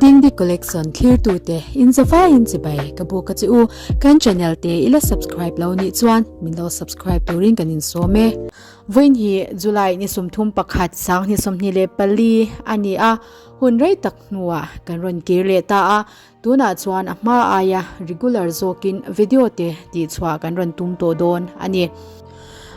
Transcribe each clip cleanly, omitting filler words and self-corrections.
Dingdi Collection thlirtute in zavaiin chibai ka buk a che u. Kan channel te i la subscribe lo nih chuan min lo subscribe turin kan insawm e. Vawiin hi July ni 31 2024 a ni a, hun rei tak hnuah kan rawn kir leh ta a. Tunah chuan a hma aia regular zawkin video te tihchhuah kan rawn tum tawh dawn a ni.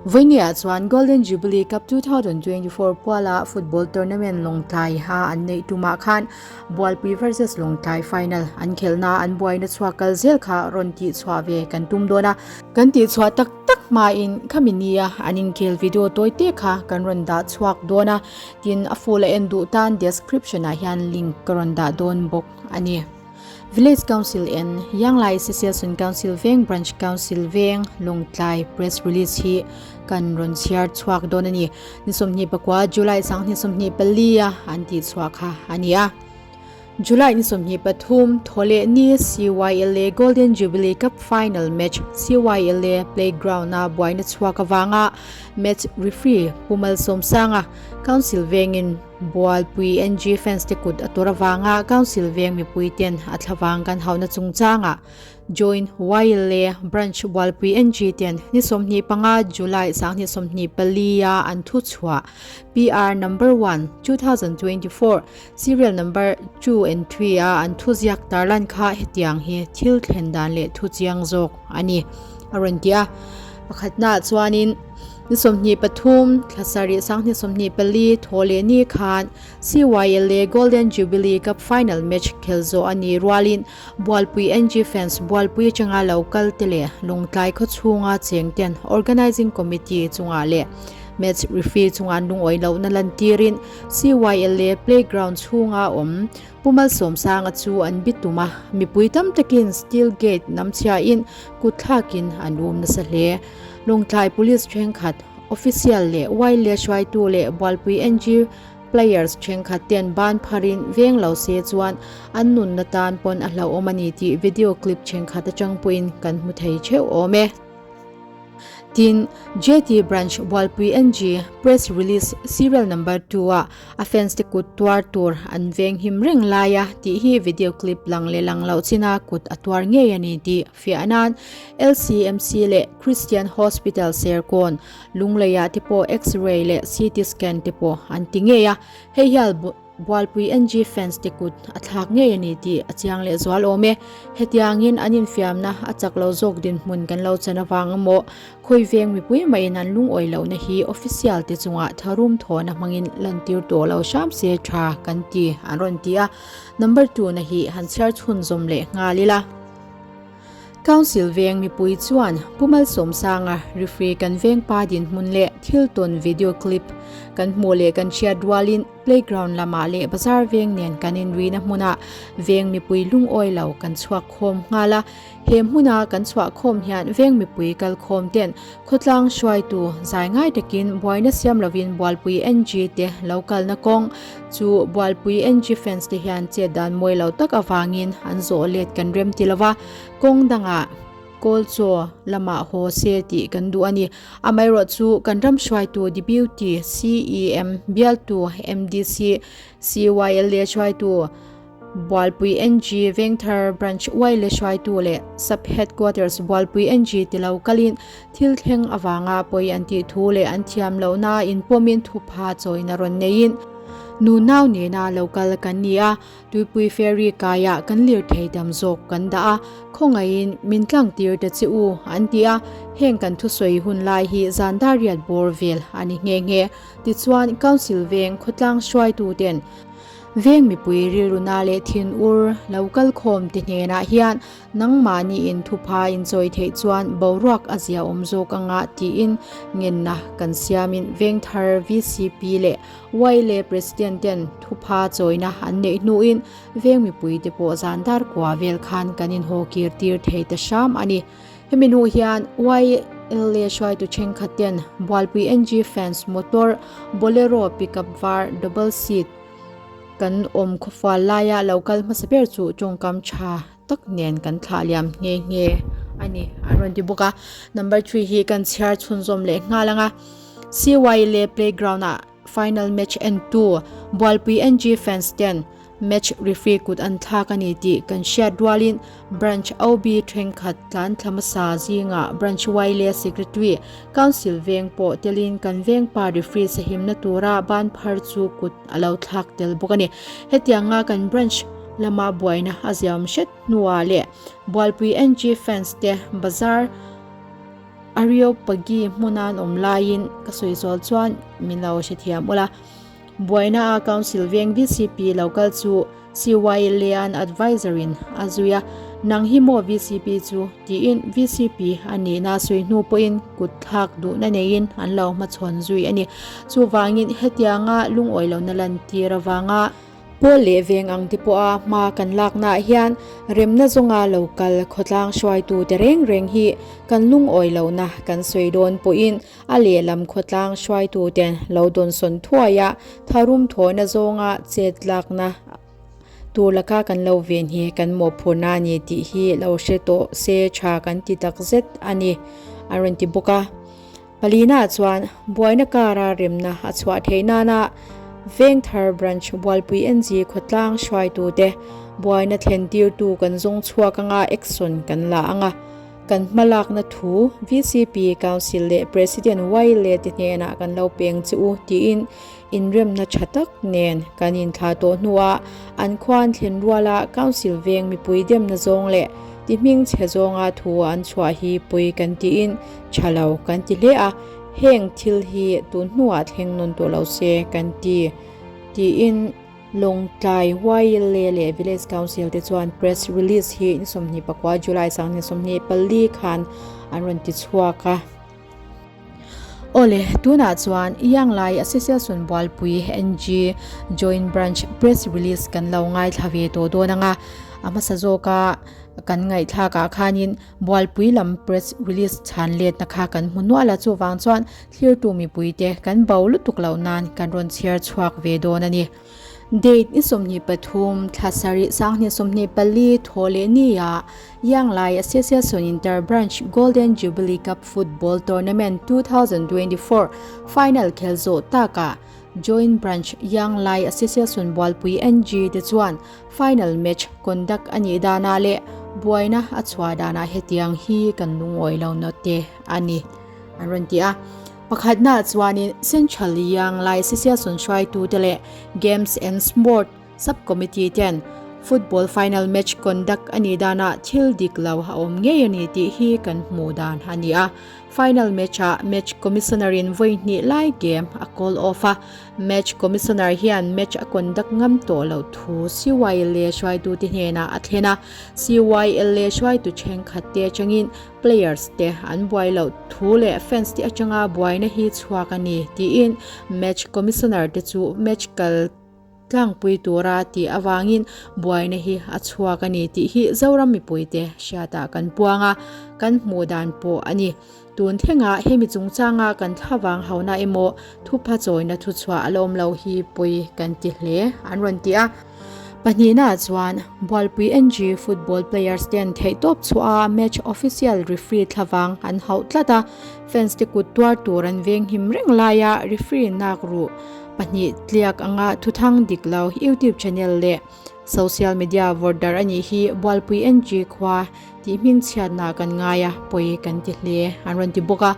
Vawinia chuan Golden Jubilee Cup 2024 puala football tournament Lawngtlai a an neih tumah khan Bualpui versus Lawngtlai final an khelhna an buaina chhuak kal zel kha rawn tihchhuah ve kan tum dawn a. Kan tihchhuah tak tak hmain khami nia an inkhel video tawite kha kan rawn dah chhuak dawn a, tin a full a en duh tan description ah hian link ka rawn dah dawn bawk. a ni. Village Council in Yanglai Association Council Veng Branch Council Veng Lawngtlai Press Release hi kan rawn chhiar chhuak dawn a ni. Ni 24 July 2024 a an tih chhuah kha a ni a. July ni 23 Thawleh ni CYLA Golden Jubilee Cup Final Match CYLA Playground a buaina chhuak avanga match referee Pu Malsawmsanga Council Vengin Bualpui NG fans te kut a tur avanga Council veng mipui ten a thlavang kan hauhna chungchangah Joint YLA Branch Bualpui NG ten ni 25 July 2024 a an thu chhuah PR Number 1, 2024, Serial Number 2 and 3 a an thu ziak tarlan kha hetiang hi thil thlen dan leh thu chiang zawk a ni a rawn ti a. Pakhatnaah chuanin Ni 23, thla sarih 2024 thaw leh ni khan CYLA Golden Jubilee Cup Final match khel zawh a nih rualin Bualpui NG fans Bualpui atanga lo kal te leh Lawngtlai khaw chhunga cheng ten Organising Committee chungah leh match referee chunga an lungawi lohna lantirin CYLA playground chhunga awm Pu Malsawmsanga chu an bi tum a, mipui tam takin steel gate namchhiain kut thlakin an um nasa hle. Lawngtlai Police thenkhat, official leh YLA hruaitu leh Bualpui NG players thenkhat ten ban pharin veng lo se chuan an nunna tan pawn a hlauhawm a ni tih video clip thenkhat atang pawhin kan hmu thei theuh awm e. Tin, JT Branch Bualpui NG Press Release Serial Number 2 ah a fans te kut tuar tur an veng him reng lai a tih hi video clip lang leh lang loh china kut a tuar ngei a ni tih fiah nan LCMC leh Christian Hospital Serkawn Lungleiah te pawh X-ray leh CT scan te pawh an ti ngei a, hei hian Bualpui NG fans te kut a thlak ngei a ni tih a chiang leh zual awm e. Hetiangin an infiamna a chak lo zawk dinhmun kan lo chan avang emaw, khawi veng mipui maiin an lungawi lohna hi official te chungah tharum thawhna hmangin lantir tawh lo hram se tha kan ti an rawn ti a. Number two na hi han chhiar chhunzawm leh nghal ila. Council veng mipui chuan Pu Malsawmsanga referee kan veng pa dinhmun leh thil tawn video clip kan hmuh leh kan hriat rualin playground lamah leh bazar veng nen kan inrina hmunah veng mipui lungawi lo kan chhuak khawm nghal a. He hmuna kan chhuah khawm hian veng mipui kal khawm ten khawtlang hruaitu zai ngai takin buaina siam lovin Bualpui NG te lo kalna kawng chu Bualpui NG fans te hian chet dan mawi lo tak avangin an zawh let kan rem ti lova, kawng dangah kawl chaw lamah haw se tih kan duh a ni. Amaherawh chu kan ram hruaitu Deputy CEM bialtu MDC CYLA hruaitu Bualpui NG Vengthar Branch Uaile hruaitu leh Sub Headquarters Bualpui NG ti lo kalin thil thleng avanga pawi an tih thu leh an thiam lohna inpawmin thupha chawina rawn neiin nunau nena lo kal kan ni a, Tuipui Ferry kaiah kan lirthei tam zawk kan dah a, khawngaihin min tlang tir ta che u an ti a, heng kan thusawi hun lai hi zan dar riat bawr vel a ni nghe nghe. Tichuan Council veng khawtlang hruaituten Veng mipui rilruna leh thinur lo kal khawm te hnenah hian nangmahni in thupha inchawi theih chuan boruak a zia awm zawk anga tiin ngenna kan siamin Vengthar VCP leh YLA President ten thupha chawina an neih hnuin veng mipui te pawh zan dar kua vel khan kan inhaw kir tir thei ta hram a ni. Hemi hnu hian YLA hruaitu thenkhat ten Bualpui NG fans motor Bolero pickup var double seat kan awm khawfual laia lo kal hmasa ber chu tawngkam tha tak nen kan thlah liam nghe nghe a ni an rawn ti bawk a. Number 3 hi kan chhiar chhunzawm leh nghal ang a. CYLA playground ah final match en tu Bualpui NG fans ten. Match referee kut an thlak a ni tih kan hriat rualin Branch OB thenkhat tlan thla hmasa zingah Branch YLA Secretary, Council veng pawh telin kan vengpa referee sahimna tura ban phar chu kut a lo thlak tel bawk a ni. Hetianga kan Branch lama buaina a ziam hret hnuah leh Bualpui NG fans te bazar Areopagi hmuna an awm laiin ka sawi zual chuan min lo hrethiam ula. Buaina a Council veng vcp lo kal chu CYLA-an adviser in a zui a, Nang hi maw vcp chu? tiin vcp a nihna sawi hnu pawhin kut thlak duhna neiin an lo hmachhawn zui a ni. Chuvangin hetianga lungawi lohna lantir avanga Pawl leh veng ang te pawha hma kan laknaah hian remna zawnga lo kal khawtlang hruaitute reng reng hi kan lungawi lohna kan sawi dawn pawhin A lehlam khawtlang hruaituten lo dawnsawn thuai a, tharum thawhna zawnga chet lakna tur laka kan lo ven hi kan mawhphurhna a ni tih hi lo hre tawh se tha kan ti tak zet a ni, a rawn ti bawk a. Palina chuan buaina kara remna a chhuah theih nana Vengthar Branch Bualpui NG khawtlang hruaitute buaina thlen tirtu kan zawng chhuak anga action kan la ang a. Kan hmalakna thu vcp Council leh President Wile te hnenah kan lo peng che u tiin inremna tha tak nen kan inthlah tawh hnuah an khuan thlen ruala Council veng mipui demna zawng leh tihming chhe zawnga thu an chhuah hi pui kan tiin tha lo kan ti hle a, heng thil hi tun hnuah thleng nawn tawh lo se kan ti tiin Lawngtlai YLA leh Village Council te chuan press release hi ni 24 July 2024 khan an rawn ti chhuak a. Awle, tunah chuan Ianglai Association Bualpui NG Joint Branch press release kan lo ngaithla ve tawh dawn ang a, a hmasa zawka kan ngaihthlakah khanin Bualpui lam press release chhan letna kha kan hmu nual a, chuvang chuan Thlirtu mipuite kan bo lutuk loh nan kan rawn chhiar chhuak ve dawn a ni. Date ni 23, thla sarih sanghnih 24 thaw leh nia Yanglai Association Inter Branch Golden Jubilee Cup Football Tournament 2024 final khel zawh takah Joint Branch Yanglai Association Bualpui NG te chuan final match conduct a nih danah leh buaina a chhuah danah hetiang hi kan lungawi lo nawte a ni. An rawn ti a. Pakhatnaah chuanin Central Young Lai Association hruaitute leh Games and Sport Sub-Committee ten Football Final Match conduct a nih danah thil dik lo a awm ngei a ni tih hi kan hmuh dan a ni a. Final match-ah Match Commissioner-in vawi hnih lai game a call off a. Match Commissioner hian match a conduct ngam tawh loh thu CYLA hruaitute hnenah a thlen a. CYLA hruaitu thenkhatte atangin Players te an buai loh thu leh fans te atanga buaina hi chhuak a ni tiin match commissioner te chu match kal tlangpui tura tih avangin buaina hi a chhuak a ni tih hi Zoram mipuite hriatah kan puang a, kan hmuh dan pawh a ni. Tun thlengah hemi chungchanga kan thlavang hauna emaw thupha chawina thuchhuah a la awm lo hi pawi kan ti hle an rawn ti a. Pahnihnaah chuan Bualpui NG football players ten theihtawp chhuah a match official referee thlavang an hauh tlat a, fans te kut tuar tur an venghim reng laia referee nak ruh pahnih tliak anga thuthang dik lo YouTube channel leh social media vawrh darh a nih hi Bualpui NG khua tih hmingchhiatna kan ngai a, pawi kan ti hle an rawn ti bawk a.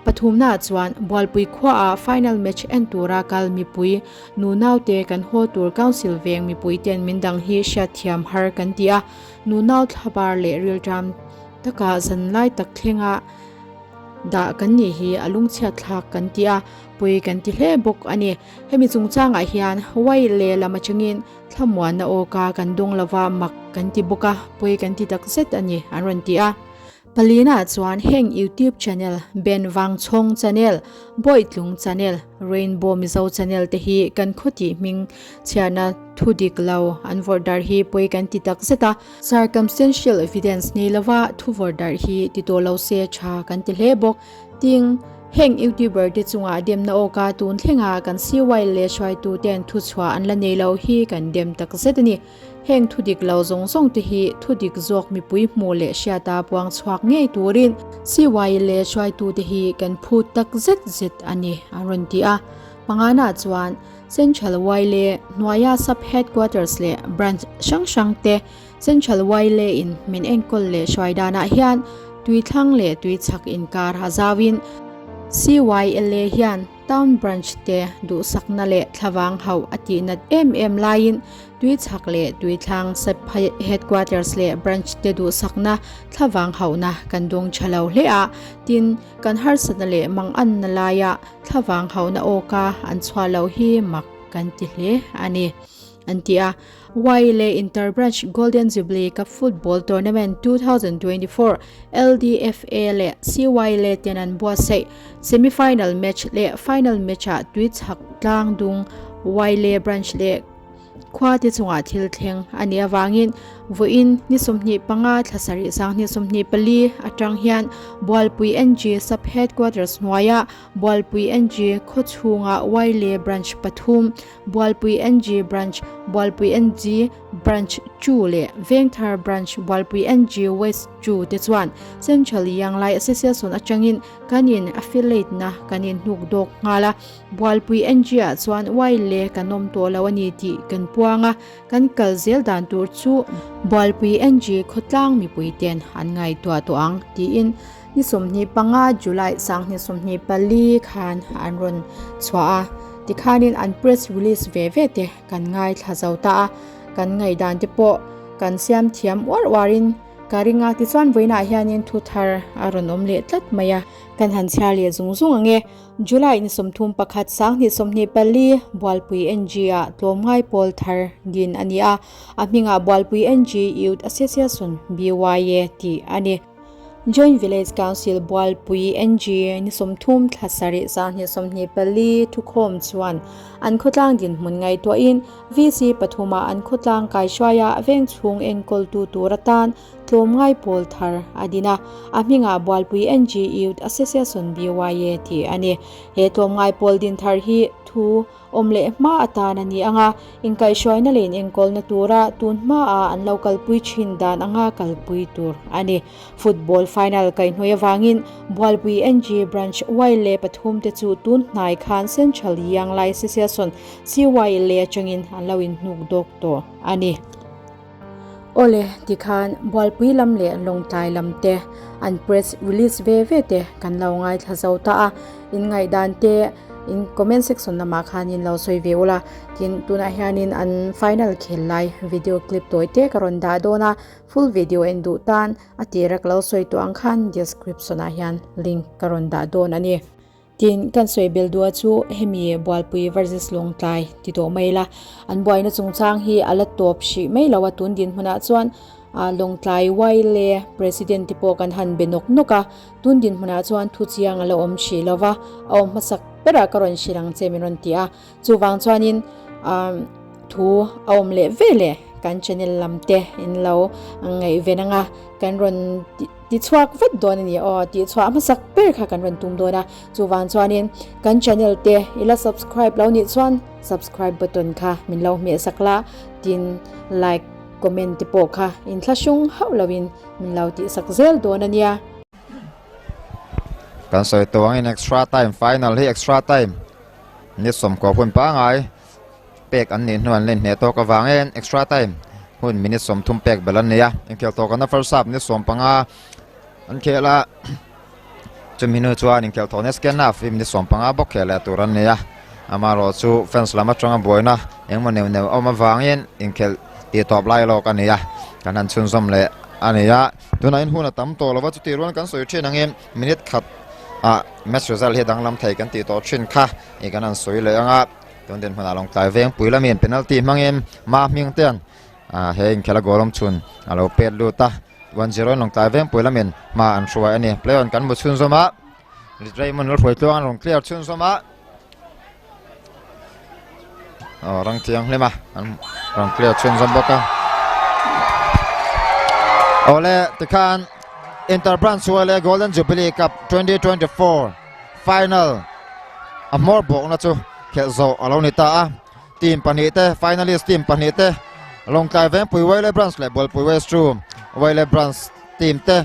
Pathumnaah chuan Bualpui khuaah final match en tura kal mipui nu naute kan haw tur Council veng mipui ten min dang hi hriatthiam har kan ti a, nu nau thlabar leh rilṭam taka zan lai tak thlenga dah kan nih hi a lungchhiat thlak kan ti a, pawi kan ti hle bawk a ni. Hemi chungchangah hian Wai leh lam atangin thlamuanna awka kan dawng lova mak kan ti bawk a, pawi kan ti takzet a ni an rawn ti a. Palina chuan heng YouTube channel, Ben Vangchhawng channel, Bawitlung channel, Rainbow Mizo channel te hi kan khawtih hming chhiarna thu dik lo an vawrh darh hi pawi kan ti tak zet a. Circumstantial evidence nei lova thu vawrh darh hi ti tawh lo se tha kan ti hle bawk. Ting, heng YouTuber te chungah demna awka tun thlenga kan CY leh hruaitu ten thuchhuah an la nei lo hi kan dem tak zet a ni. Heng thu dik lo zawng zawng te hi thu dik zawk mipui hmuh leh hriata puang chhuak ngei turin CY leh hruaitute hi kan phut tak zet zet a ni, a rawn ti a. Pangana chuan. Central Yle hnuaia Sub Headquarters leh Branch hrang hrang te Central Yle in min enkawl leh hruai danah hian tuithlang leh tuichhak inkar a zauin CYLA hian Town Branch te duhsakna leh thlavang hauh a tih nat em em laiin tuichhak leh tuithlang Sub Headquarters leh Branch te duhsakna thlavang hauhna kan dawng tha lo hle a, tin kan harsatna leh manganna laia thlavang hauhna awka an chhuah loh hi mak kan ti hle a ni, an ti a. Y leh Inter-Branch Golden Jubilee Cup Football Tournament 2024 LDFA leh CY leh ten an buatsaih semi-final match leh final match-ah tuichhak tlang dung Y leh Branch leh Khuate chungah thil thleng a nih avangin vawiin ni 25 thla sarih sanghnih 24 atang hian Bualpui NG Sub Headquarters hnuaia Bualpui NG khaw chhunga Wile Branch pathum, Bualpui NG Branch, Bualpui NG Branch 2 leh Vengthar Branch Bualpui NG West 2 te chuan Central Yanglai Association atangin kan in affiliate na kan in hnuk dawk nghal a. Bualpui NG-ah chuan uai le kan awm tawh lo a ni tih kan puang a, kan kal zel dan tur chu Bualpui NG khawtlang mipui ten an ngaihtuah tawh ang tiin ni 25 July 2024 khan an rawn chhuah a, tikhanin an press release ve ve te kan ngaithla zo ta a, kan ngaihdan te pawh kan siam thiam uar uarin ka ring a, tichuan vawiinah hianin thu thar a rawn awm leh tlat mai a, kan han chhiar leh zung zung ang e. July ni 31 2024 Bualpui NG-ah tlawmngai pawl thar din a ni a, a hmingah Bualpui NG Youth Association, BYA, tih a ni. Joint Village Council Bualpui NG ni 30 thla sarih 2024 thukhawm chuan an khawtlang dinhmun ngaihtuahin VC pathuma an khawtlang kaihruaia veng chhung enkawltu tur atan Tlawmngai pawl thar a din a, a hmingah Bualpui NG Youth Association, BYA, tih a ni. He tlawmngai pawl din thar hi thu awm leh hma atan a ni ang a, inkaihhruaina leh inenkawlna tura tun hmaa an lo kalpui thin dan anga kalpui tur a ni. Football final kaihhnawih avangin Bualpui NG Branch Y leh pathum te chu tun hnai khan Central Yanglai Association, CY, leh atangin an lo inhnuk dawk tawh a ni. Awle, tikhan Bualpui lam leh Lawngtlai lam te an press release ve ve te kan lo ngaithla zo ta a, in ngaihdan te in comment section lamah khan in lo sawi ve ula, tin tunah hianin an final khel lai video clip tawi te ka rawn dah dawn a, full video en duh tan a tira ka lo sawi tawh ang khan description ah hian link ka rawn dah dawn a ni. Tin, kan sawi bel dua chu hemi Bualpui versus Lawngtlai ti tawh mai ila, an buaina chungchang hi a la tawp hrih mai lo a, tun dinhmunah chuan Lawngtlai YLA President te pawh kan han be nawk nawk a, tun dinhmunah chuan thu chiang a la awm hrih lo va, a awm hmasak berah ka rawn hrilh ang che min rawn ti a, chuvang chuanin thu a awm leh ve leh kan channel lam te in lo ngaihven ang a, kan rawn Tichhuak vat dawn a ni aw, tihchhuah hmasak ber kha kan rawn tum dawn a, chuvang chuanin kan channel te i la subscribe lo nih chuan subscribe button kha min lo hmeh sak la, tin like, comment te pawh kha inthlahrung hauh loin min lo tihsak zel dawn a nia. Kan sawi tawh angin extra time final hi extra time ni 90 hun pangai pek an nih hnuan len hneh tawk avangin extra time hun minute 30 pek bel an nei a inkhel tawh kana first half minute 15 an khel a chumi hnu chuan inkhel thawh na second half hi minute 15 bawk khel leh tur an nei a amaherawh chu fans lam atanga buaina engemaw neuh neuh a awm avangin inkhel tih tawp lai lawk a ni a kan han chhunzawm leh a ni a tunah hian hun a tam tawh lova chutih rual kan sawi thin angin minute khat ah match result hi a danglam thei kan tih tawh thin kha ih kan han sawi leh ang a. Tun dinhmunah Lawngtlai Vengpui lamin penalty hmangin Ma Hming te'n he inkhela goal awm chhun a lo pet lut a, 1-0 in Lawngtlai Vengpui lamin hma an hruai a ni. Play on kan hmu chhunzawm a, Raymond Lalhruaitluang an rawn clear chhunzawm a, aw rang thianghlim a an rawn clear chhunzawm bawk a. Awle tikhan Inter Branch Suale Golden Jubilee Cup 2024 Final a hmawr bawkna chu khelh zawh a lo ni ta a, team pahnih te finalist team pahnih te Lawngtlai Vengpui Wele Branch leh Bualpui West Room Wele Branch team te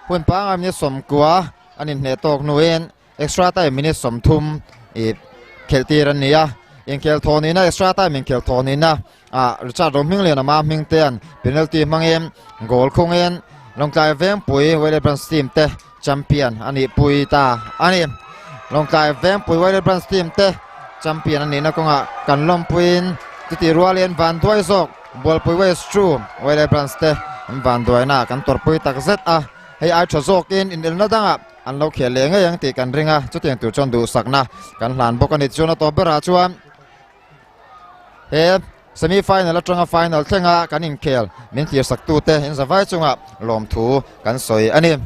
hun pangngai minute 90 an inhneh tawk hnuin extra time minute 30 ih khelh tir an ni a. Inkhel thaw nihna extra time inkhel thaw nihna ah Richard Rohminglian ama hming tean penalty hmangin goal khungin Lawngtlai Vengpui Wele Branch team te champion a nih pui ta a ni. Lawngtlai Vengpui Wele Branch team te champion a nihna kawngah kan lawmpuiin chutih rualin vanduai zawk Bualpui West True Wele Branch te an vanduaina kan tawrhpui tak zet a, hei ai tha zawkin inelna dangah an lo khel leh ngei ang tih kan ring a, chutiang tur chuan duhsakna kan hlan bawk a ni. Chuan a tawp berah chuan he semi final atanga final thlenga kan inkhel min thlir sak tute in zavai chunga lawmthu kan sawi a ni.